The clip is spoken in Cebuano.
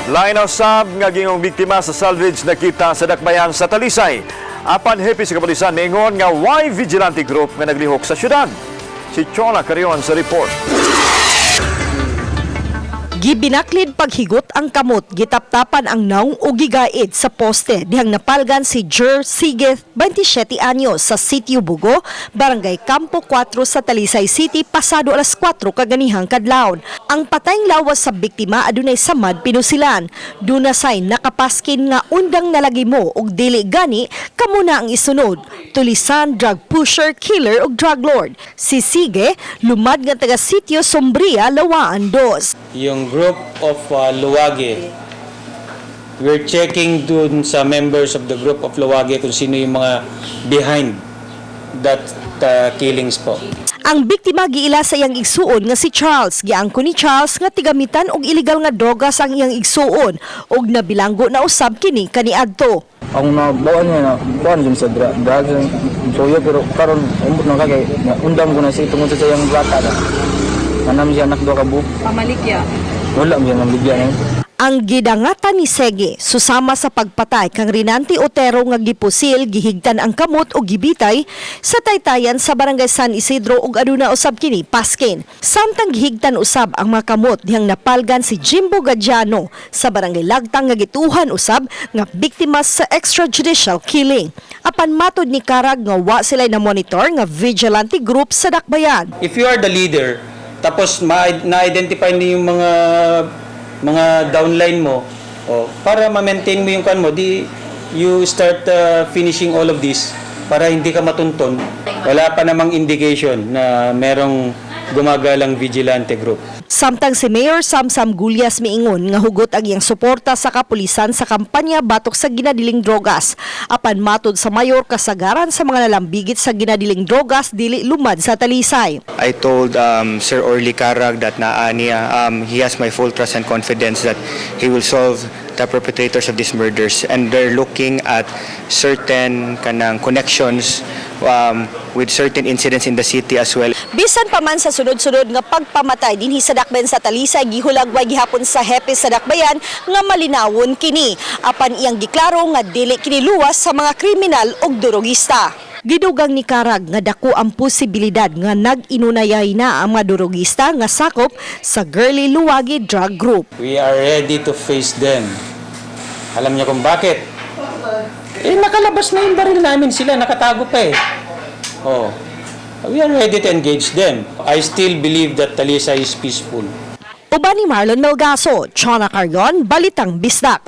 Lain usab nga giingong biktima sa salvage nakita sa dakbayan sa Talisay. Apan hepe sa kapolisan niingon nga way vigilante group nga naglihok sa syudad. Si Chona Carion sa report. Gibinaklid paghigot ang kamot, gitaptapan ang naong o gigaid sa poste dihang napalgan si Jer Sigeth, 27 anyos, sa Sitio Bugo, Barangay Campo 4 sa Talisay City pasado alas 4 kaganihang kadlawon. Ang patayng lawas sa biktima adunay samad pinusilan. Duna say nakapaskin nga "Undang nalagi mo og dili gani kamo na ang isunod." Tulisan, drug pusher, killer ug drug lord. Si Sige, lumad nga taga Sitio Sombria, Lawaan 2. Yung group of Luwagi, we're checking dun sa members of the group of Luwagi kung sino yung mga behind that killings po. Ang biktima giila sa iyang igsuon nga si Charles. Giangko ni Charles nga tigamitan og iligal nga drogas ang iyang igsuon ug nabilanggo na usab kini kaniadto. Ang nabawan niya na kuan jud sa drugs soyo, pero karon umot na kay undang ko na siya tungod sa iyang bata na. Manam siya anak duha ka buok. Pamaligya. Wala man siya nang eh. Ang gidangatan ni Sege susama sa pagpatay kang Rinante Otero nga gipusil, gihigtan ang kamot ug gibitay sa taytayan sa Barangay San Isidro ug aduna usab kini paskin. Samtang gihigtan usab ang mga kamot dihang napalgan si Jimbo Gadiano sa Barangay Lagtang nga gituhan usab nga biktima sa extrajudicial killing. Apan matod ni Karag nga wa sila na monitor nga vigilante group sa dakbayan. If you are the leader, tapos na-identify niyo yung mga downline mo, oh, para ma-maintain mo yung kan mo, di you start finishing all of this para hindi ka matunton. Wala pa namang indication na merong gumagalang vigilante group. Samtang si Mayor Samsam Gullas miingon nga hugot ang iyang suporta sa kapulisan sa kampanya batok sa ginadiling drogas. Apan matod sa mayor, kasagaran sa mga nalambigit sa ginadiling drogas dili lumad sa Talisay. I told Sir Orly Carag that naa niya, he has my full trust and confidence that he will solve the perpetrators of these murders, and they're looking at certain kanang connections with certain incidents in the city as well. Bisan pa man sa sunod-sunod nga pagpamatay dinhi sa dakbayan sa Talisay, gihulagway gihapon sa hepe sa dakbayan nga malinawon kini. Apan iyang giklaro nga dili kini luwas sa mga kriminal ug durugista. Gidugang ni Karag nga dako ang posibilidad nga nag-inunayay na ang mga durugista nga sakop sa Girly Luwagi Drug Group. We are ready to face them. Alam niyo kung bakit? Eh, nakalabas na yung baril namin, sila nakatago pa eh. Oh. We are ready to engage them. I still believe that Talisay is peaceful. Uban ni Marlon Melgaso, Chona Cargon, Balitang Bisdak.